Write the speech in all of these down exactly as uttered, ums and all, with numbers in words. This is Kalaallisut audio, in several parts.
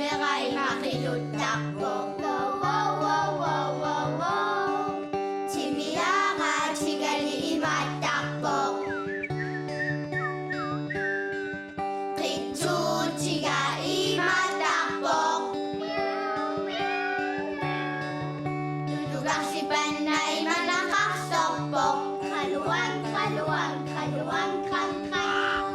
Imaattarpoq. Timiaatigali imaattarpoq. Qitsuutiga imaattarpoq. Tutukarsipanna imanaqarsorpoq. Qaluang, qaluang, qaluang, qam, qam.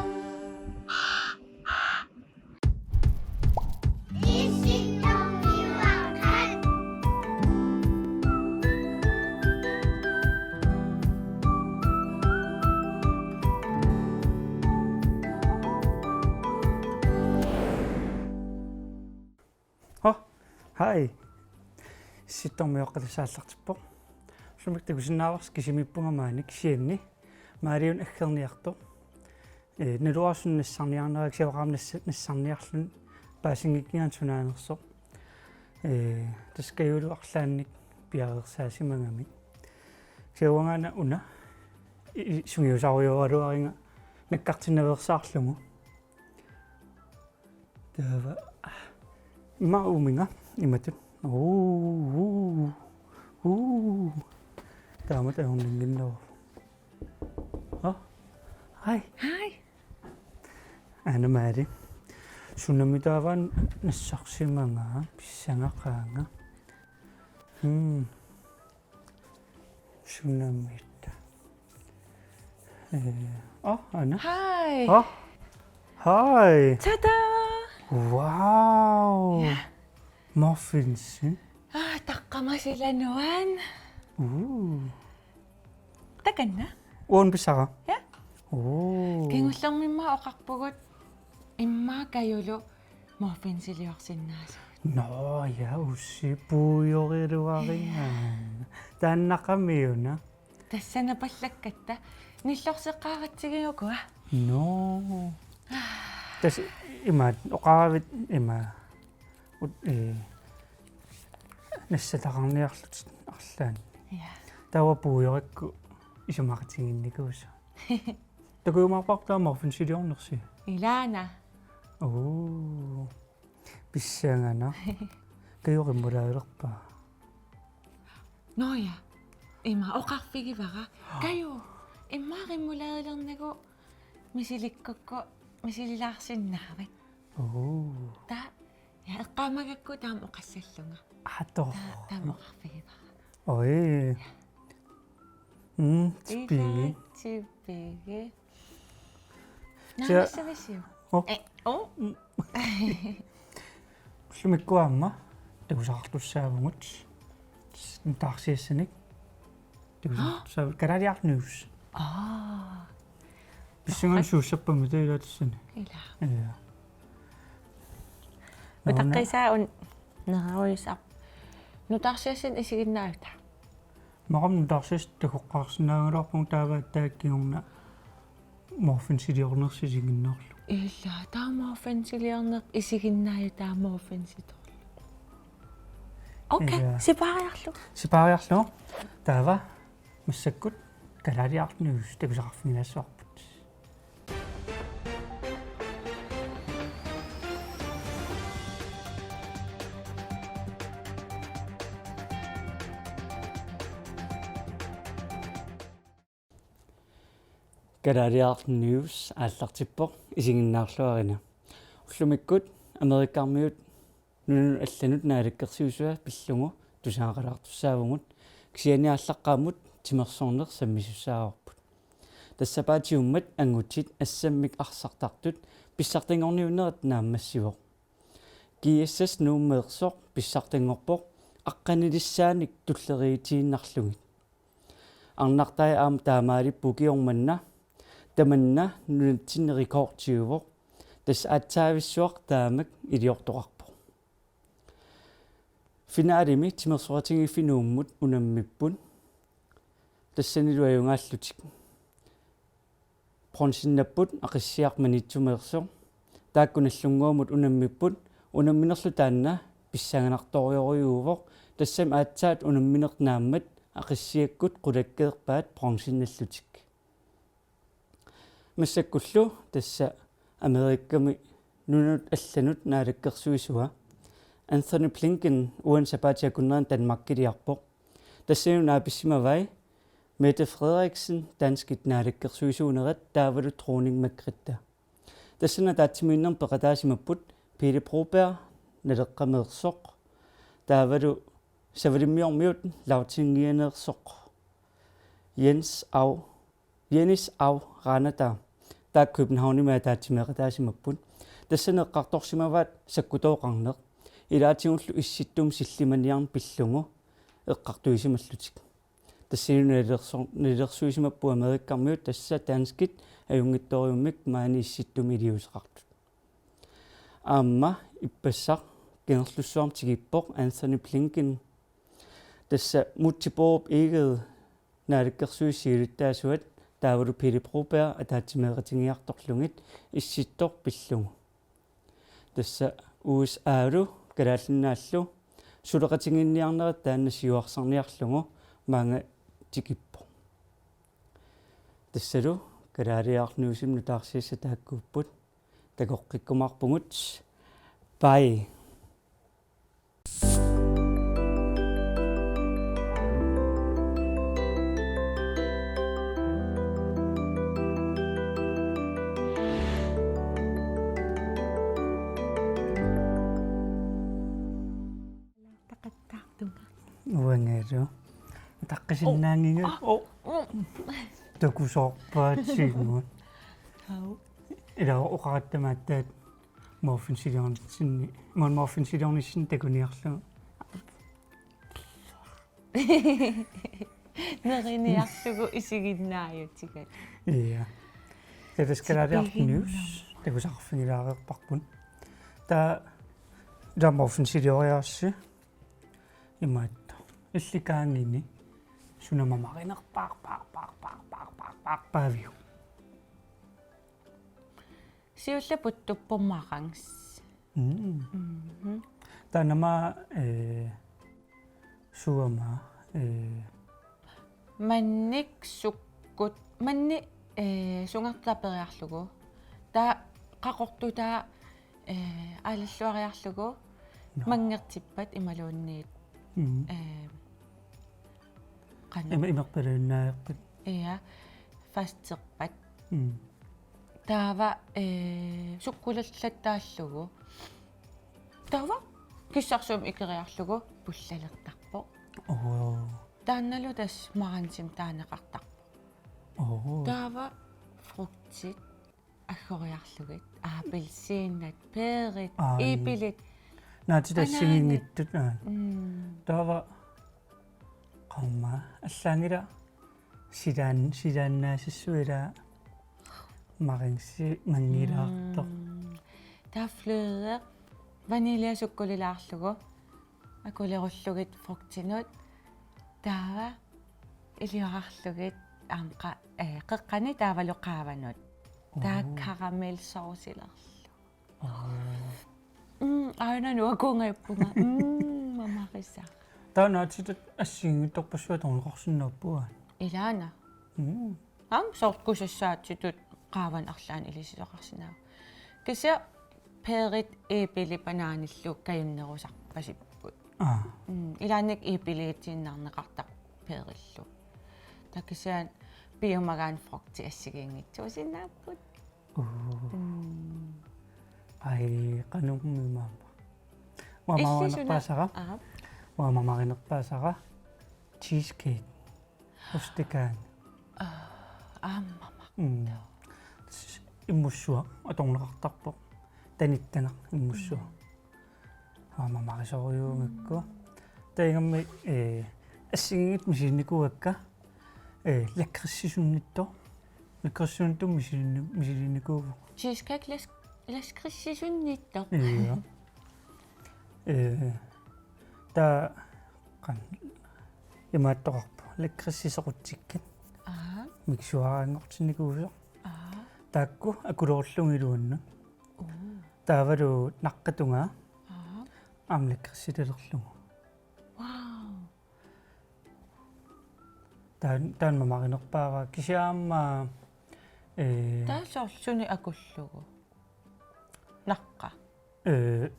Hov, hej. Issittormiuaqqat tassa aallartippoq. Ullumi takusinnaavarsi kisimiippunga maani, kisianni Maaliuna aggerniartoq. Ee, naluara suna nassarniarnera, kisianni oqarama nassa-, nassarniarluni paasinngikkiga sunaanersoq. Ee, tassa Kajulu arlaannik piareersaasimagami. Kisianni uangaana una i-, i-, sungiusarujoraluariga nakkartinnaveersaarlugu. Taava. Ima uuminnga, imatut. Uu, uu, uu. Taamatut ajornannginnerpoq. Hov. Hej. Hej. Aana Maali. Sunami taava nassarsimagaa, pissangaqaanga. Hmm. Sunamitta. Ee, oh, Aana. Hej. Oh. Hej. Tada! Wow. Ja. Muffinsi. Ah, taqqamasilanuan. Uu. Takanna? Uun pisara. Ja. Uu. Kingullermimma oqarpugut immaqa Kajulu muffinsiliorsinnaasugut. Nå, ja, ussi puujoriluarigaanni. Taannaqamiuna. Tassana pallakkatta. Nillorseqqaaratsigu ukua. Nå. Tassa imaat oqaravit ima ut-, ee, nassataqarniarlutit arlaanni. Ja. Taava puujorikkut isumaqatigiinnikuusoq. Takujumaarparput taava muffinsiliornersi. Ilaana. Uu. Pissanganaq. Kaju remouladelerpaa. Nå ja. Ima oqarfigivara. Kaju. Immaqa remouladelernagu misilikkukku misililaarsinnaavat. Uu. Taava ja eqqaamagakku taama oqassallunga. Ato. Taava taama oqarfigivara. Oi. Ja. Mm, tipigi. Ila tipigi. Tia- Naammassivisiuk? Oh. Eh, oh. Mm. Ullumikkut aamma takusaqartussaavugut. Nutaarsiassanik. Takusaqartussaavugut. Kalaaliaraq News. Aa. Pissanganaq suussappammi taava ilaa tassani. Ilaa. Ja. Utaqqiisaa un-, neraruisaq. Nutaarsiassanik isiginnaajuta. Maqam nutaarsiassat takoqqaarsinnaagaluarpugut taava aatsaat kingorna muffinsiliornersi isiginnaarlugu. Ilaa, taava muffinsiliorneq isiginnaajutaa muffinsitorlugu. Okay, ilaa. Sipaariarlugu. Sipaariarlugu. Taava massakkut Kalaaliaraq News takusaqarfigilaassavarput. Kalaaliaraq News aallartippoq, isiginnaarluarina. Ullumikkut Amerikkarmiut nunanut allanut naalakkersuisua pillugu tusagaqalaartussaavugut, kisianni aallaqqaammut timersorneq sammisussaavarput. Tassa paatiummat angutit assammik arsartartut pissartanngorniunnerat naammassivoq. G S S Nuummeersoq pissartanngorpoq aqqanilissaanik tulleriiinnarlugit. Arnartai aamma taamaalippoq ukioq manna, tamanna nunatsinni rekordiuvoq, tassa aatsaavissuaq taamak iliortoqarpoq. Finalimi timersoqatigiiffik Nuummut unammipput, tassanilu ajugaallutik bronzinnapput Aqissiaq Maniitsumeersoq. Taakku Nagdlunguamut unammipput, unamminerlu taanna pissanganartorujorujuuvoq, tassami aatsaat unammineq naammat Aqissiakkut qulakkeerpaat bronzinnallutik. Massakkullu tassa Amerikami nunanut allanut naalakkersuisua Antony Blinken uani sapaatip akunnerani Danmarkiliarpoq. Tassani naapissimavai Mette Frederiksen, danskit naalakkersuisuunerat, taavalu dronning Margrethe. Tassani ataatsimiinnermi peqataasimapput Pele Broberg, Naleqqameersoq, taavalu Savalimmiormiut Lagtingianeersoq Jens Au, Jens Au Ranata, taakku Københavnimi ataatsimeeqataasimapput. Tassani eqqartorsimavaat sakkutooqarneq. Ilaatigullu Issittumi sillimaniarneq pillugu eqqartuisimallutik. Tassani nalilersu-, nalilersuisimapput amerikkarmiut, tassa danskit ajunngitsorujummik maani Issittumi iliuuseqartut. Aamma ippassaq Kangerlussuarmi tikippoq Antony Blinken. Tassa Múte Bourup Egede naalakkersuisut siulittaasuat taavalu Pele Broberg ataatsimeeqatigiartorlugit Issittoq pillugu. Tassa U S A-lu Kalaallit Nunaannilu suleqatigiinniarnerat taanna siuarsarniarlugu maanga tikippoq. Tassalu Kalaaliaraq Newsimi nutaarsiassat taakkuupput. Takoqqikkumaarpugut. Bye. Taqattaartunga. Uangalu. Taqqisinnaanngikkaluarlugu. Oh. Oh. Mm. Takusoorpaatigut. Hau. Ila oqaratta aamma aatsaat muffinsiliornissinni. Muffinsiliornissinni takuniarlugu. Neriniarlugu isiginnaajutigalugu. Ja. Tassa Kalaaliaraq News, takusaqarfigilaareerparput. Taava, taava muffinsilioriarsi imaattoq. Illit kaangini suna mamarinerpaarpaaviuk? Siulleq puttuppoq marangsi. Mm. Mhm. Taanna aamma, eh, suama, eh, mannik sukkut, manni, eh, sungaartut aperiarlugu. Taava qaqortutaa, eh, aalalluariarlugu. Nå. Manngertippat imaluunniit. Mm. Eh, qanoq. Ima-, imerpalunnaajappat. Ja, fasterpat. Mm. Taava, eh, sukkulallattaallugu. Taava kissarsuarmik ikeriarlugu pullalertarpoq. Oo. Taannalu tassa marangsimi taaneqartarpoq. Oo. Taava frugtit aggoriarlugit, appelsiinat, peerit, ai, iipilit. Naatitat assigiinngitsut, aa. Mm. Taava qaammat allaanngilaq silaan-, silaannaasissuilaa marangsi manngilaartoq. Mm. Taava fløde, vaniljasukkulilaarlugu, akulerullugit frugtinut, taava iliorarlugit aamma qa-, eh, qeqqani taavalu qaavanut. Taava oo, karamelsaucilerlugu. Oo. Mm, aana nuakuunngajappunga. Mm, mamarisaq. Taava naatitat assigiinngitsorpassuit atorneqarsinnaappugut. Ilaana. Mm. Aamma soorlu kusassaatitut qaavanut arlaannik ilisisoqarsinnaavoq. Kisianni peerit, iipilit, banaanillu kajunnerusarpasipput. Aa. Mm, ilaannikkut iipiliutiinnarneqartarpoq peerillu. Taava kisianni piumagaanni frugtit assigiinngitsuusinnaapput. Uu. Mm. Ai, qanormi maama. Uanga illit suna? Mamarinerpaasara. Aa. Uanga mamarinerpaasara cheesecake. Hos Degan. Aa, aamma. Mm. Immussuaq atorneqartarpoq. Tanittanaq immussuaq. Mm. Aamma mamarisorujuugakku. Taava ingammik, eh, assigiinngitsut misilinnikuuakka, eh, lakridsisunnittoq. Lakridsisunnittoq misilinni-, misilinnikuuvoq. Cheesecake las-, lakridsisunnittoq. Ja. Eh, taava qanoq imaattoqarpoq. Lakridsit soqutikkat. Aa. Mikisuaraanngortinnikuusoq. Aa. Taakku akulerullugit iluannut. Oo. Taavalu naqqatungaa. Aa. Aamma lakridsitalerlugu. Wow. Taan-, taanna mamarinerpaavara kisianni aamma, eh, taava soorlu sunik akullugu? Naqqa. Eh,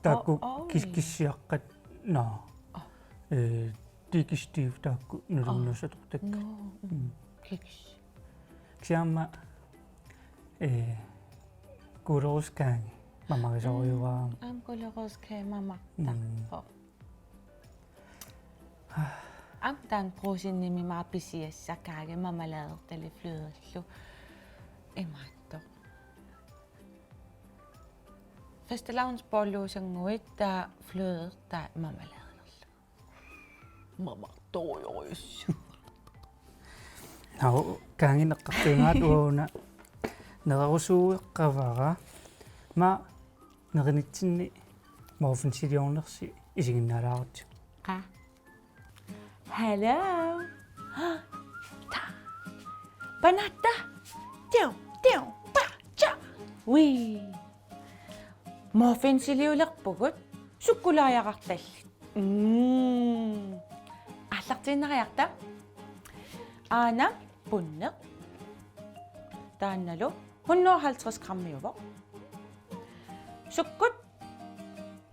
Taakku, oh, oh, kis-, kissiaqqat, naa. Oh. Eh, digestive taakku nalunaarusaartakkat. No, mm. Mm. Kiks. Kisianni aamma, eh, gulerodskangi mamarisorujuara. Mm. Aamma gulerodskangi mamartarpoq. Mm. Aamma taanna Brugsenimi maanga pisiassaq, kangi marmeladertalik flødellu. Imaattoq. Fastelavnsbollusannguit taava fløde taava marmeladerlu. Mamartorujussuuvoq. Naa, kangineqqartuinnarlugu una nererusuueqqavara. Aamma nerinitsinni muffinsiliornersi isiginnaalaarutsigu. Qaa. Hello. Ta. Panatta. Tiu, tiu, pa, cha. Ui. Muffinsiliulerpugut sukkulaajaqartallit. Mm. Aallartiinnariarta. Aana punneq. Taannalu hundrede og halvtreds grammiuvoq. Sukkut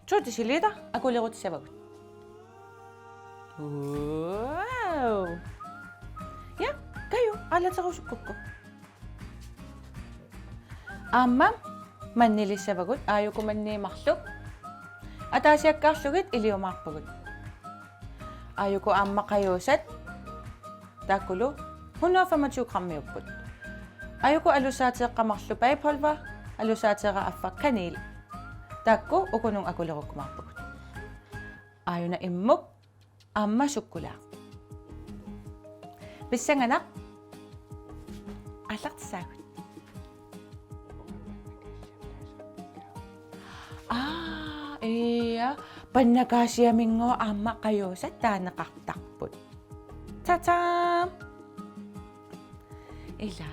to deciliter akulerutissavagut. Wow. Ja, Kaju, aalaterusukkukku. Aamma mannilissavagut, aajuku mannii marluk. Ataasiakkaarlugit iliumaarpagut. Aajuku aamma qajuusat, taakkulu hundrede og femogtyve grammiupput. Aajuku alusaateeqqat marluk bagepulver, alusaateeraq affaq kanel. Taakku ukununnga akulerukkumaarpagut. Aajuna immuk, aamma sukkulaaq. Pissanganaq. Aallartissaagut. Aa, ja. Pannakaasiaminngooq aamma qajuusat taaneqartarput. Ta-ta! Ila.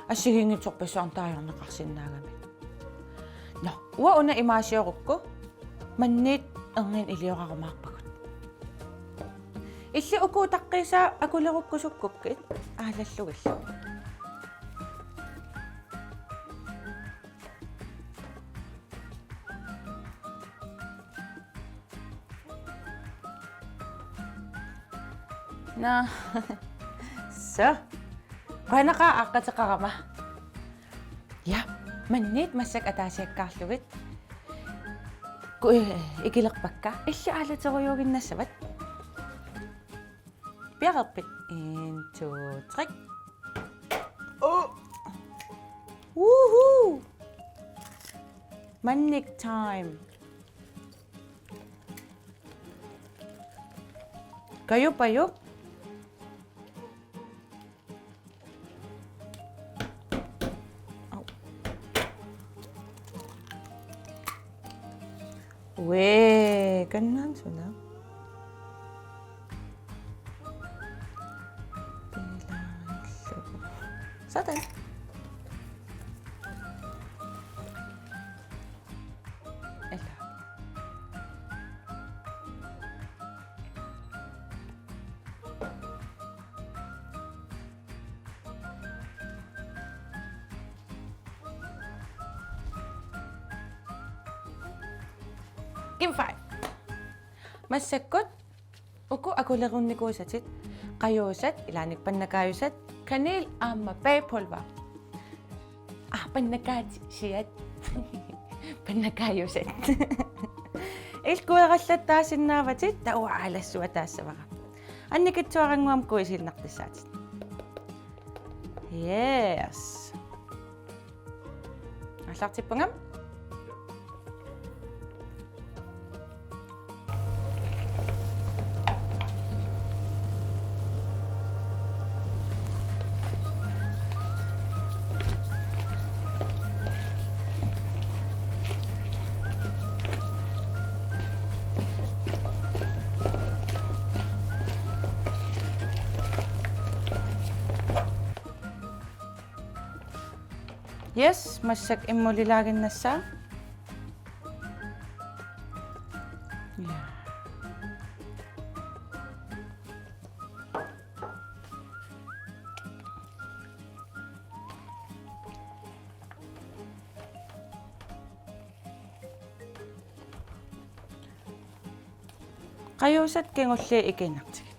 Assigiinngitsorpassuarnik taajorneqarsinnaagami. Nå, uanga una imaasiorukku, manniit erniinnaq iliorarumaarpagut. Illit uku utaqqiisaa akulerukkusukkukkit aalallugillu. Nå. Så. Qujanaqaaq aaqqateqarama. Ja, manniit massakkut ataasiakkaarlugit. Ku-, eh, ikilerpakka. Illit aalaterujuuginnassavat. Piareerpit? En, to, tre. Oh. Woohoo! Mannik time. Kaju, Paju. Au. Wee, kannaan suna. Sådan. Ella. Game five. Massakkut uku akulerunnikuusatit, qajuusat, ilaanni pannakaajusat, kanel aamma bagepulver. Ah, pannakaasiat. Pannakaajusat. Illit kuerallattaasinnaavatit, taava uanga aalassuataassavara. Annikitsuarannguamik kuisiinnartussaatit. Yes. Aallartippunga? Yes, massakkut immulilaaginnassaaq. Ja. Qajuusat kingulliit ikiinnartigit.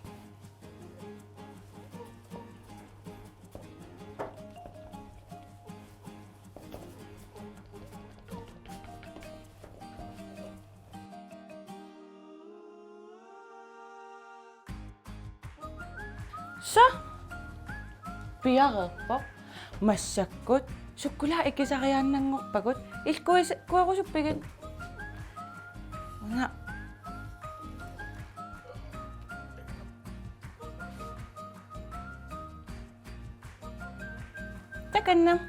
Så. Piareerpoq. Massakkut. Sukkulaat ikisariaannanngorpagut. Ilkuis-, kuerusuppigit. Una. Takanna.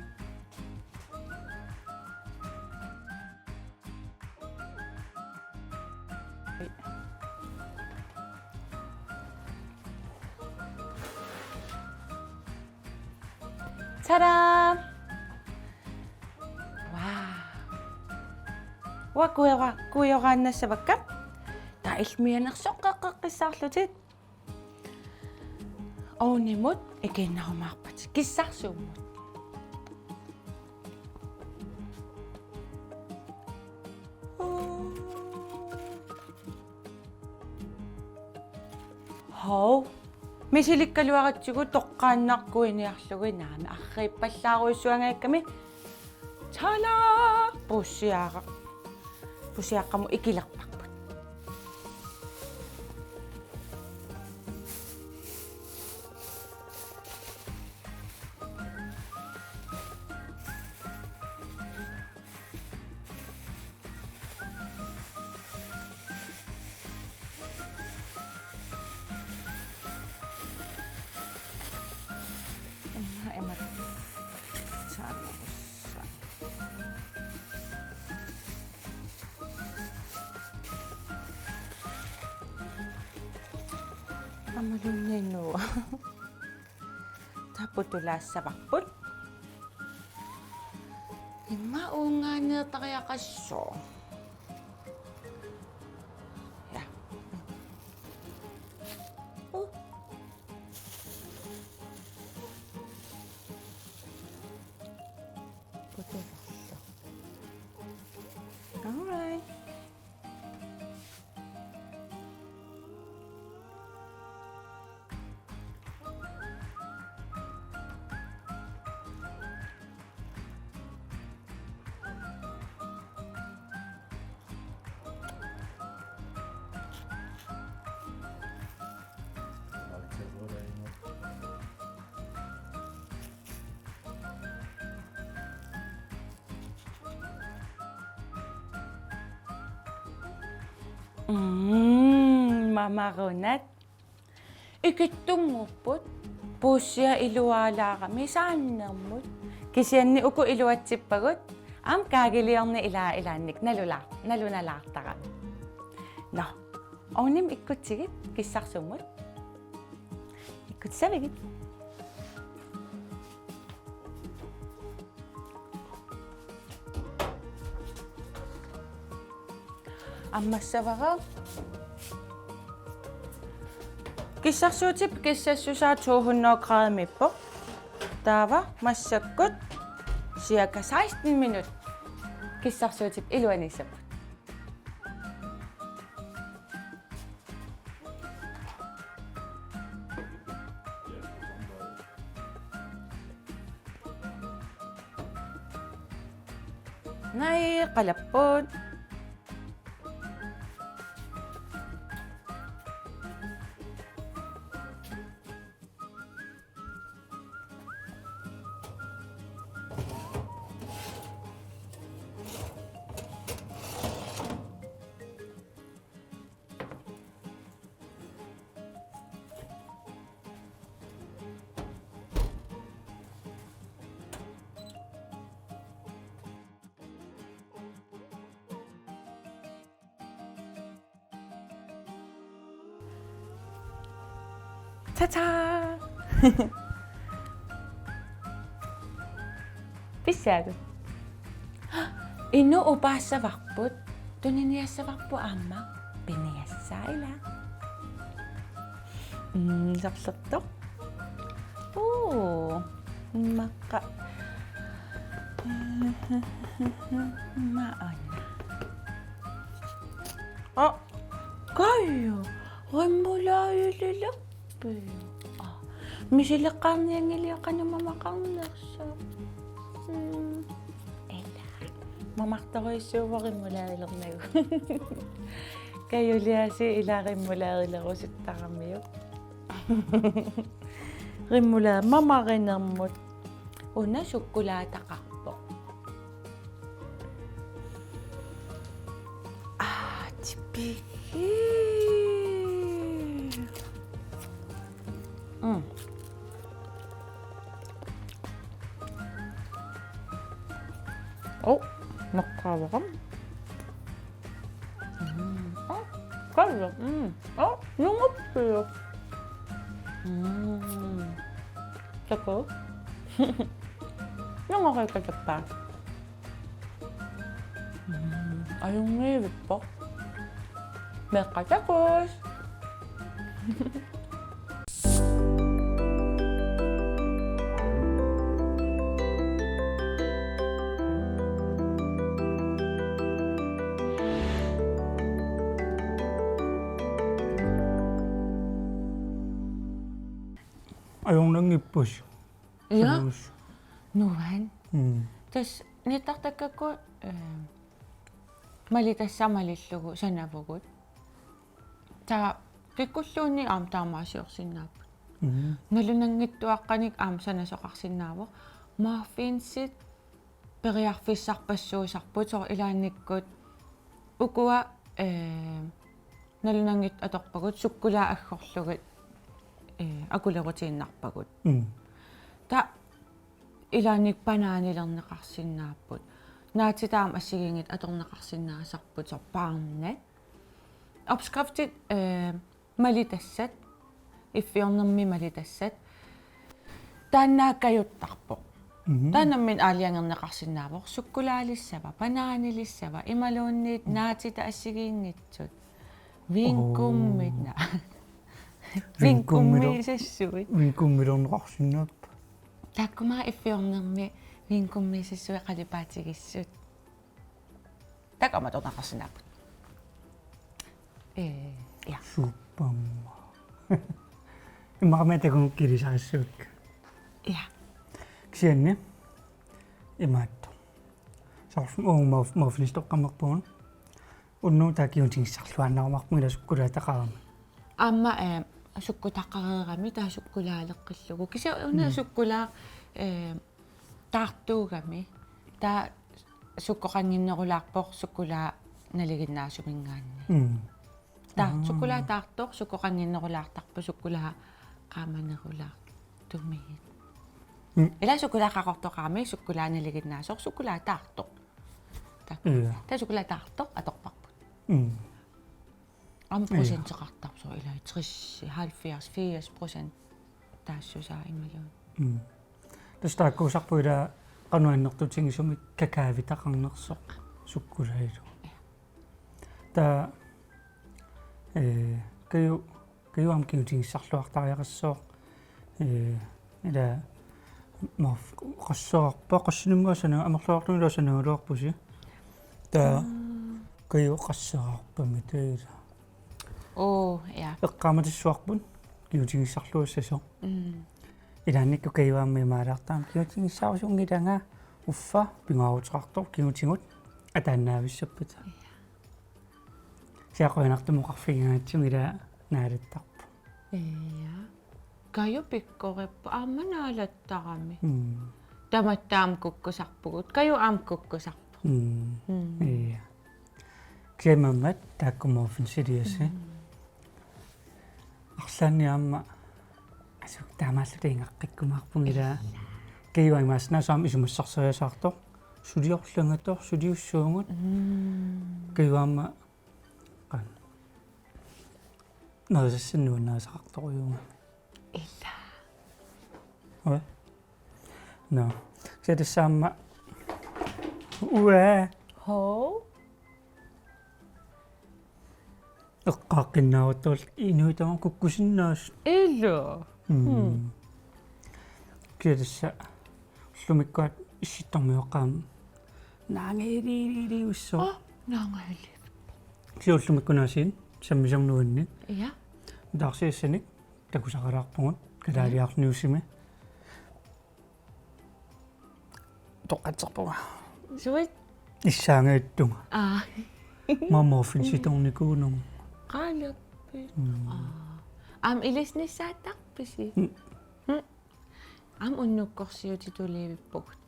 Tada! Wow. Uanga kuiora-, kuioraannassavakka. Taava illit mianersoqqeqqissaarlutit. Ovnimut ikiinnarumaarpat. Kissarsuummut. Hov. Misilikkaluaratsigu toqqaannaq kuiniarlugu naamik arriippallaarujussuangaakkami. Tada! Puussiara. Puussiaqqamut ikilerparput. Una imat saannarussa. Aammaluunniit nuua. Taava putulaassavarput. Immaqa uungaanneertariaqassooq. Ja. Uh. Putulaallu. All right. Mm, mamarunat. Ikittunnguupput, puussiaq ilualaarami saannermut. Kisianni uku iluatsippagut, aamma kaagiliorneq ilaa ilaannik nalulaa-, nalunalaartarami. Nå, ovnimut ikkutsigit kissarsuummut. Ikkutissavigit. Ammassavara. Kissarsuutip kissassusaa to hundrede gradimiippoq. Taava massakkut cirka seksten minut kissarsuutip iluaniissapput. Naa, qalapput. Tata! Pissaagut. Inuk upaassavarput, tuniniassavarput aamma piniassaa ila. Mm, sorlertoq. Uu, immaqa. Maanna. Oh, Kaja. Remouladilerpiuk? Aa, misileqqaarnianngilioqanuma mamaqarnersoq. Mm. Ila. Mamartorujussuuvoq remouladilernagu. Kajuliaasiit ila remouladilerusuttaramiuk. Remoulade mamarinermut. Una sukkulaataqarpoq. Aa, tipigii. Mm. Oh, naqqaavara. Mm. Oh, kallo. Mm. Oh, nunguppiuk. Mm. Takuuk. Nungoqikatappa. Mm. Ajunngivippoq. Meeqqat takuuk. Ajornanngippusi. Ja. Sanus. Nuan. Mm. Tassa nittartakkakku, eh, malitassat malillugu sanavugut. Taava kikkulluunniit aamma taamaasiorsinnaapput. Mm. Nalunanngitsuaqqanik aamma sanasoqarsinnaavoq. Muffinsit periarfissarpassuusarput soorlu ilaannikkut ukua, eh, nalunanngitsut atorpagut sukkulaa aggorlugit, eh, akulerutiinnarpagut. Mm. Taava ilaannikkut banaanilerneqarsinnaapput. Naatitat aamma assigiinngitsut atorneqarsinnaasarput soorlu paarnat. Opskriftit, eh, malitassat, iffiornermi malitassat, taanna kajuttarpoq. Mhm. Taanna nammineq aalajangerneqarsinnaavoq, sukkulaalissava, banaanilissava, imaluunniit, mm, naatitat assigiinngitsut. Vingummit. Oo. Na. Vingummit. Vingummit sassuit. Vingummit orneqarsinnaappa. Taakkua iffiornermi vingummit sassuit qalipaatigissut. Taakku aamma atorneqarsinnaapput. Eh, ja. Superma. Immaqa takuuk kilisarissavakka. Ja. Kisianni imaattoq. Soorlu uunga muff-, muffinsit toqqammerpugut. Unnugu taava kigutigissarluaannarmat ila sukkulaataqarami. Aamma, eh, sukkutaqareerami taava sukkulaaleqqillugu. Kisianni una, mm, sukkulaa, eh, taartuugami. Taava sukkoqannginnerulaarpoq sukkulaa nalinginnaasuminngaanniit. Mm. Taava, aa, sukkulaa taartoq, sukkoqannginnerulaartarpoq, sukkulaa qaamanerulaartumik. Mm. Ila sukkulaa qaqortoqarami, sukkulaa nalinginnaasoq, sukkulaa taartoq. Taava. Ja. Taava sukkulaa taartoq atorparput. Mm. Aamma, ja, procenteqartarpoq ila tres, halvfjerds, firs procent taassusaa imaluunniit. Mm. Tassa taakkuusarput ila qanoq annertutigisumik kakaavitaqarnersoq sukkulaalu. Ja. Taava, eh, Kaju, Kaju aamma kigutigissarluartariaqassaaq. Eh, ila muff-, qasseerarpa, qassinermik sanaga-, amerlasoortumik ila sanagaluarpusi. Taava, mm, Kaju qasseerarpami taava ila. Oo, ja. Eqqaamasassuarput kigutigissarluassasoq. Mm. Ilaannikkut Kaju aamma imaalaartarami kigutigissaarusunngilanga, uffa pingaaruteqartoq kigutigut ataannaavissappata. Ja. Kisianni qujanartumik oqarfigigaangatsigu ila naalattarpoq. Ja. Kaju pikkorippoq aamma naalattarami. Mm. Tamatta aamma kukkusarpugut. Kaju aamma kukkusarpoq. Mm. Mm. Ja. Kisianni imaammat taakku muffinsiliasi. Mm. Arlaanni aamma asuk taamaalluta ingaqqikkumaarpunga ila. Kaju aamma imaassinnaavoq aamma isumassarseriasaartoq. Suliorlugit, suliussuugut. Mm. Kaju aamma qanoq nerisassanik nuannarisaqartorujuugami. Ila. Oi. Nå. Kisianni tassa aamma. Uaa. Hov. Eqqaaqqinnaaruttorlu inuit tamarmik kukkusinnaasut. Ila. Mm. Mm. Kisianni tassa ullumikkut Issittormiuaqqat aamma naangajaleriussaaq. Aa, naangajaleriuppoq. Kisianni ullumikkut aasiit sammisaq nuanneq. Ja. Taarsiassanik takusaqalaarpugut Kalaaliarluusimi. Toqqatserpunga. Suit? Issaangaattunga. Aa. Mamma finsitornikuunung. Qalappi. Mm. Aa. Am ilisnissaattarpisi? Mm. Mm. Am unnukkorsiutitulivippugut.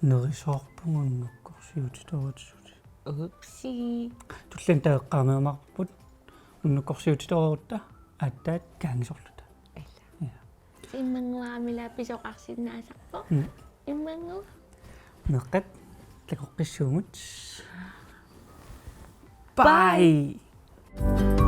Nerisoorpunga unnukkorsiutitoorutissutsit. Upsi. Tulliani taqqaameermarput unnukkorsiutitoorutta aatsaat kaanngisorluta. Ila. Ja. Immannguamila pisoqarsinnaasarpoq. Mm. Immanngu. Meeqqat takoqqissuugut. Bye. Bye.